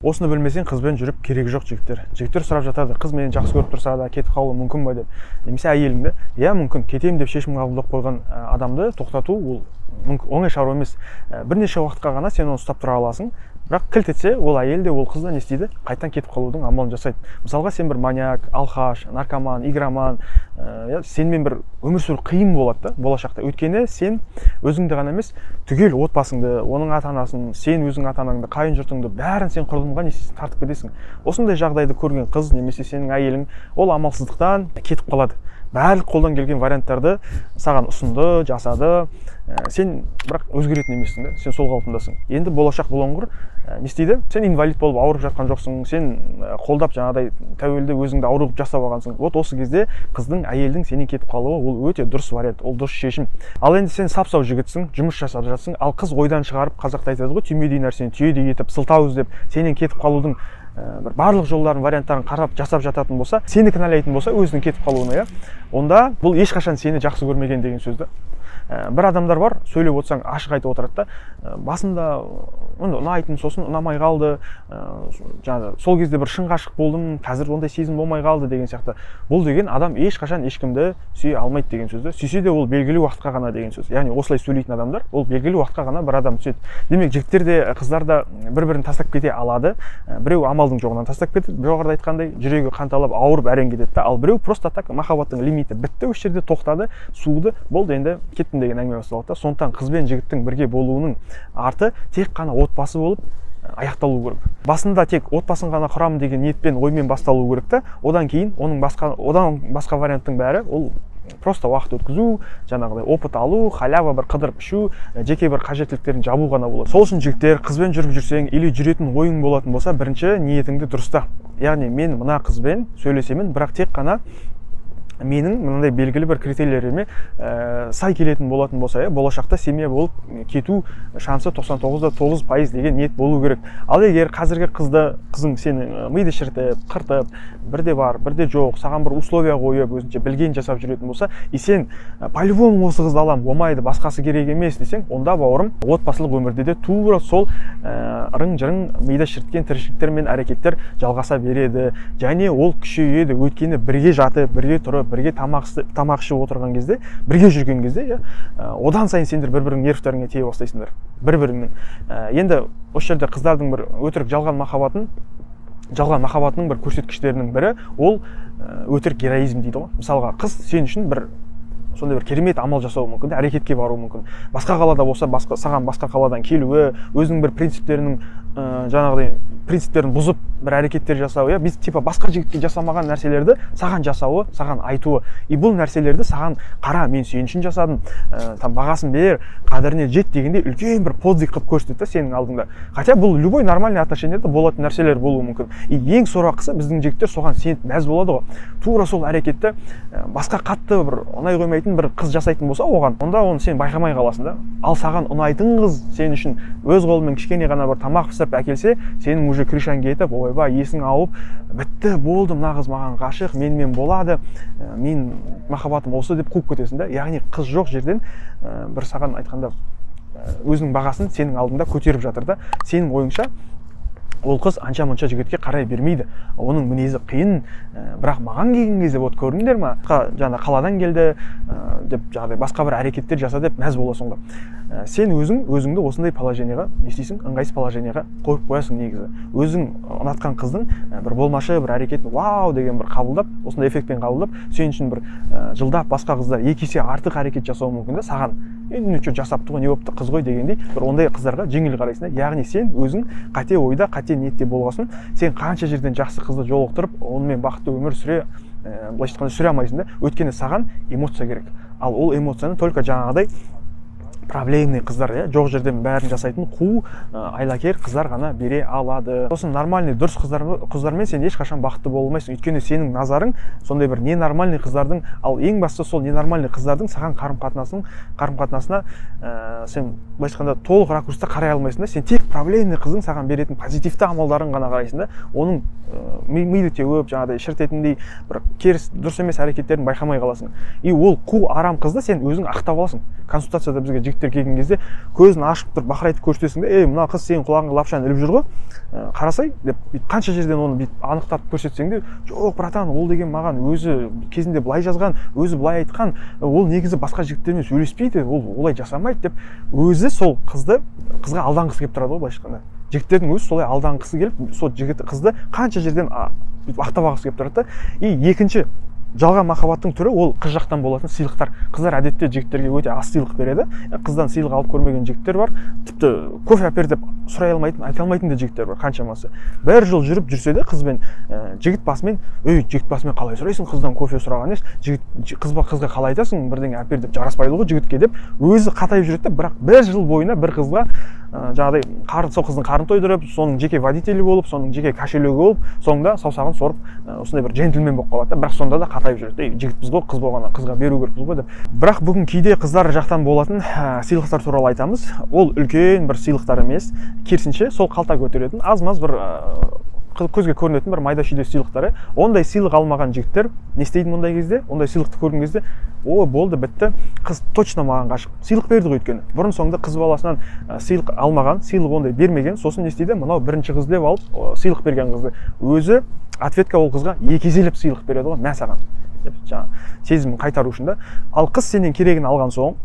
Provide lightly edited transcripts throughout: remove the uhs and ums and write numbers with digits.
Осыны білмесең, қызбен жүріп керегі жоқ, жігіттер. Жігіттер сұрап жатады: қыз мені жақсы көріп тұрса да, кетіп қалуы мүмкін ба деп. Немесе әйеліңді. Иә, мүмкін. Кетемін деп шешім қабылдап қойған адамды тоқтату ол мүмкін оңай шаруа емес. Бірнеше уақытқа ғана сен оны ұстап тұра аласың, бірақ кілт етсе, ол әйел де, ол қыз да не істейді? Қайтадан кетіп қалудың амалын жасайды. Мысалға, сен бір маньяк, алқаш, наркоман, игроман, иә, сенімен бір өмір сүру қиын болады да болашақта. Өйткені сен өзіңді ғана емес, түгел отбасыңды, оның ата анасын, сен өзің ата анаңды, қайын жұртыңды, бәрін сен құрдымға не істейсің? Тартып кетесің. Осындай жағдайды көрген қыз немесе сенің әйелің, ол амалсыздықтан кетіп қалады. Барлық қолдан келген варианттарды саған ұсынды, жасады. Сен бірақ өзгеретін емессің да, сен сол қалпындасың. Енді болашақ бұлыңғыр, не істейді? Сен инвалид болып ауырып жатқан жоқсың, сен қолдап, жаңағыдай тәуелді өзіңді ауру қылып жасап алғансың. Вот осы кезде қыздың, әйелдің сенен кетіп қалуы ол өте дұрыс вариант, ол дұрыс шешім. Ал енді сен сап сау жігітсің, жұмыс жасап жатсың, ал қыз ойдан шығарып, қазақта айтады ғой, түймедей нәрсені түйедей етіп, сылтау іздеп, сенен кетіп қалудың бір барлық жолдарын, варианттарын қарап, жасап жататын болса, сені кінәлайтын болса өзінің кетіп қалуына, иә, онда бұл ешқашан сені жақсы көрмеген деген сөз да. Бір адамдар бар, сөйлеп отырсаң, ашық айтып отырады да: Басында енді ұнайтын, сосын ұнамай қалды, жаңағы сол кезде бір шын ғашық болдым, қазір ондай сезім болмай қалды» деген сияқты. Бұл деген адам ешқашан ешкімді сүйе алмайды деген сөз да. Сүйсе де, ол белгілі уақытқа ғана деген сөз. Яғни осылай сөйлейтін адамдар, ол белгілі уақытқа ғана бір адам түседі. Демек, жігіттер де, қыздар да бір бірін тастап кете алады. Біреу амалдың жоғынан тастап кетеді, жоғарыда айтқандай, жүрегі қанталап, ауырып әрең кетеді да. Ал біреу просто так махаббаттың лимиті бітті, осы жерде тоқтады, суыды, болды, енді кеттім деген әңгіме басталады да. Сондықтан қыз бен жігіттің бірге болуының арты тек қана отбасы болып аяқталу керек. Басында тек отбасын ғана құрамын деген ниетпен, оймен басталу керек та. Одан кейін оның басқа, одан басқа варианттың бәрі ол просто уақыт өткізу, жаңағыдай опыт алу, халява бір қыдырып ішу, жеке бір қажеттіліктерін жабу ғана болады. Сол үшін, жігіттер, қызбен жүріп жүрсең или жүретін ойың болатын болса, бірінші ниетіңді дұрыста. Яғни мен мына қызбен сөйлесемін, бірақ тек қана менің мынандай белгілі бір критерийлеріме сай келетін болатын болса, иә, болашақта семья болып кету шансы 99,9% деген ниет болу керек. Ал егер қазіргі қызды, қызың сені миды шірітіп, қыртып, бірде бар, бірде жоқ, саған бір условия қойып, өзінше білген жасап жүретін болса, и сен по-любому осы қызды аламын, болмайды, басқасы керек емес десең, онда, бауырым, отбасылық өмірде де тура сол ырың жырың миды шіріткен тіршіліктер мен әрекеттер жалғаса береді және ол күшейеді. Өйткені бірге жатып, бірге тұрып, бірге тамақ ішіп отырған кезде, бірге жүрген кезде, иә, одан сайын сендер бір біріңнің нервтеріңе тие бастайсыңдар бір біріңнің. Енді осы жерде қыздардың бір өтірік жалған махаббатын, жалған махаббатының бір көрсеткіштерінің бірі ол өтірік героизм дейді ғой. Мысалға, қыз сен үшін бір сондай бір керемет амал жасауы мүмкін да, әрекетке баруы мүмкін. Басқа қалада болса, басқа, саған басқа қаладан келуі, өзінің бір принциптерінің, жаңағыдай принциптерін бұзып, бір әрекеттер жасауы, иә, біз типа басқа жігітке жасамаған нәрселерді саған жасауы, саған айтуы. И бұл нәрселерді саған: «Қара, мен сен үшін жасадым, там бағасын бер, қадіріне жет» дегендей үлкен бір подвиг қылып көрсетеді да сенің алдыңда. Хотя бұл любой нормальный отношенияда болатын нәрселер болуы мүмкін. И ең сорақысы, біздің жігіттер соған сеніп мәз болады ғой. Тура сол әрекетті басқа қатты бір ұнай қоймайтын бір қыз жасайтын болса оған, онда оны сен байқамай қаласың да. Ал саған ұнайтын қыз сен үшін өз қолымен кішкене ғана бір тамақ пісіріп әкелсе, сенің уже крышаң кетіп, ойбай, есің ауып, бітті, болды, мына қыз маған ғашық, менімен болады, мен махаббатым осы деп қуып кетесің да. Яғни қыз жоқ жерден бір саған айтқанда, өзінің бағасын сенің алдында көтеріп жатыр да. Сенің ойыңша, ол қыз анша мұнша жігітке қарай бермейді, оның мінезі қиын, бірақ маған келген кезде, вот көрдіңдер ма, жаңа қаладан келді деп, жаңағыдай басқа бір әрекеттер жаса деп мәз боласың ғой. Сен өзің өзіңді осындай положениеға не істейсің? Ыңғайсыз положениеға қойып қоясың. Негізі өзің ұнатқан қыздың бір болмашы бір әрекетін вау деген бір қабылдап, осындай эффектпен қабылдап, сен үшін бір жылдап басқа қыздар екі есе артық әрекет жасауы мүмкін да. Саған енді ничего, жасапты ғой, не болыпты, қыз ғой дегендей, бір ондай қыздарға жеңіл қарайсың да. Яғни сен өзің қате ойда, қате ниетте болғасын, сен қанша жерден жақсы қызды жолықтырып, онымен бақытты өмір сүре, былайша айтқанда, сүре алмайсың да. Өйткені саған эмоция керек, ал ол эмоцияны только жаңағыдай проблемный қыздар, иә, жоқ жерден бәрін жасайтын қу, айлакер қыздар ғана бере алады. Сосын нормальный, дұрыс қыздармен сен ешқашан бақытты бола алмайсың. Өйткені сенің назарың сондай бір ненормальный қыздардың, ал ең бастысы сол ненормальный қыздардың саған қарым қатынасына сен, былайша айтқанда, толық ракурста қарай алмайсың да. Сен тек қана Проблемный қыздың саған беретін позитивті амалдарын ғана қарайсың да, оның миды теуіп, жаңағыдай шіртетіндей бір теріс, дұрыс емес әрекеттерін байқамай қаласың. И ол қу арам қызды сен өзің ақтап аласың. Консультацияда бізге жігіттер келген кезде көзін ашып тұрып бақырайтып көрсетесің де, ей, мына қыз сенің құлағыңа лапшаны іліп жүр ғой, қарасай деп бүйтіп қанша жерден оны бүйтіп анықтап көрсетсең де, жоқ, братан, ол деген маған өзі кезінде былай жазған, өзі былай айтқан, ол негізі басқа жігіттермен сөйлеспейді, ол олай жасамайды деп өзі сол қызды, қызға алданғысы келіп тұрады ғой. Былайша айтқанда, жігіттердің өзі солай алданғысы келіп, сол жігіт қызды қанша жерден бүйтіп ақтап алғысы келіп тұрады да. И екінші жалған махаббаттың түрі ол қыз жақтан болатын сыйлықтар. Қыздар әдетте жігіттерге өте аз сыйлық береді. Қыздан сыйлық алып көрмеген жігіттер бар, тіпті кофе әпер деп сұрай алмайтын, айта алмайтын да жігіттер бар қаншамасы. Бір жыл жүріп жүрсе де қызбен, жігіт басымен, ей, жігіт басымен қалай сұрайсың, қыздан кофе сұраған еш, жігіт қызға қалай айтасың бірдеңе әпер деп, жараспайды ғой жігітке деп өзі қатайып жүреді де. Бірақ бір жыл бойына бір қызға жаңағыдай сол қыздың қарнын тойдырып, соның жеке водителі болып, соның жеке кошелегі болып, соңында саусағын сорып, осындай бір джентльмен болып қалады да. Бірақ сонда да қатайып жүреді, ей, жігітпіз ғой, қыз болғаннан қызға беру керекпіз ғой деп. Бірақ бүгін кейде қыздар жақтан болатын сыйлықтар туралы айтамыз. Ол үлкен бір сыйлықтар емес, керісінше сол қалта көтеретін аз-маз бір көзге көрінетін бір майда шүйде сыйлықтары. Ондай сыйлық алмаған жігіттер не істейді мұндай кезде? Ондай сыйлықты көрген кезде, о, болды, бітті, қыз точно маған ғашық, сыйлық берді ғой. Өйткені бұрын соңды қыз баласынан сыйлық алмаған, сыйлық ондай бермеген. Сосын не істейді? Мынау бірінші қыз деп алып, сыйлық берген қызды өзі ответка ол қызға екі еселеп сыйлық береді ғой, мә саған деп, жаңа сезімін қайтару үшін да. Ал қыз сенен керегін алған соң,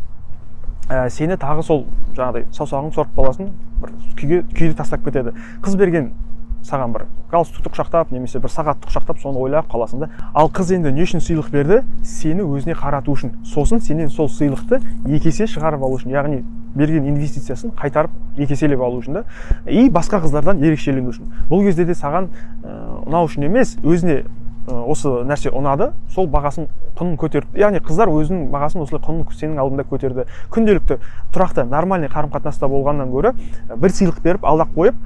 сені тағы сол жаңағыдай саусағын сорып қаласың, бір күйді тастап кетеді. Қыз берген саған бір галстукты құшақтап немесе бір сағатты құшақтап, соны ойлап қаласың да. Ал қыз енді не үшін сыйлық берді? Сені өзіне қарату үшін, сосын сенен сол сыйлықты екі есе шығарып алу үшін, яғни берген инвестициясын қайтарып екі еселеп алу үшін да, и басқа қыздардан ерекшелену үшін. Бұл кезде де саған ұнау үшін емес, өзіне осы нәрсе ұнады, сол бағасын, құнын көтеріп, яғни қыздар өзінің бағасын осылай құнын сенің алдында көтерді. Күнделікті тұрақты нормальный қарым-қатынаста болғаннан гөрі бір сыйлық беріп алдап қойып,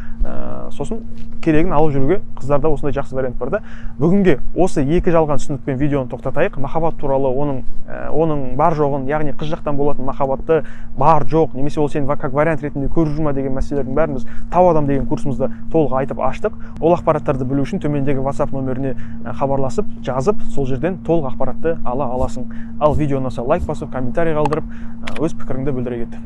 сосын керегін алып жүруге қыздарда осындай жақсы вариант бар да. Бүгінге осы екі жалған түсінікпен видеоны тоқтатайық. Махаббат туралы, оның бар жоғын, яғни қыз жақтан болатын махаббатты бар жоқ, немесе ол сені как вариант ретінде көріп жүр ма деген мәселелердің бәрін біз Тау адам деген курсымызда толық айтып аштық. Ол ақпараттарды білу үшін төмендегі WhatsApp нөміріне хабарласып, жазып, сол жерден толық ақпаратты ала аласың. Ал видео ұнаса лайк басып, комментарий қалдырып, өз пікіріңді білдіре кет.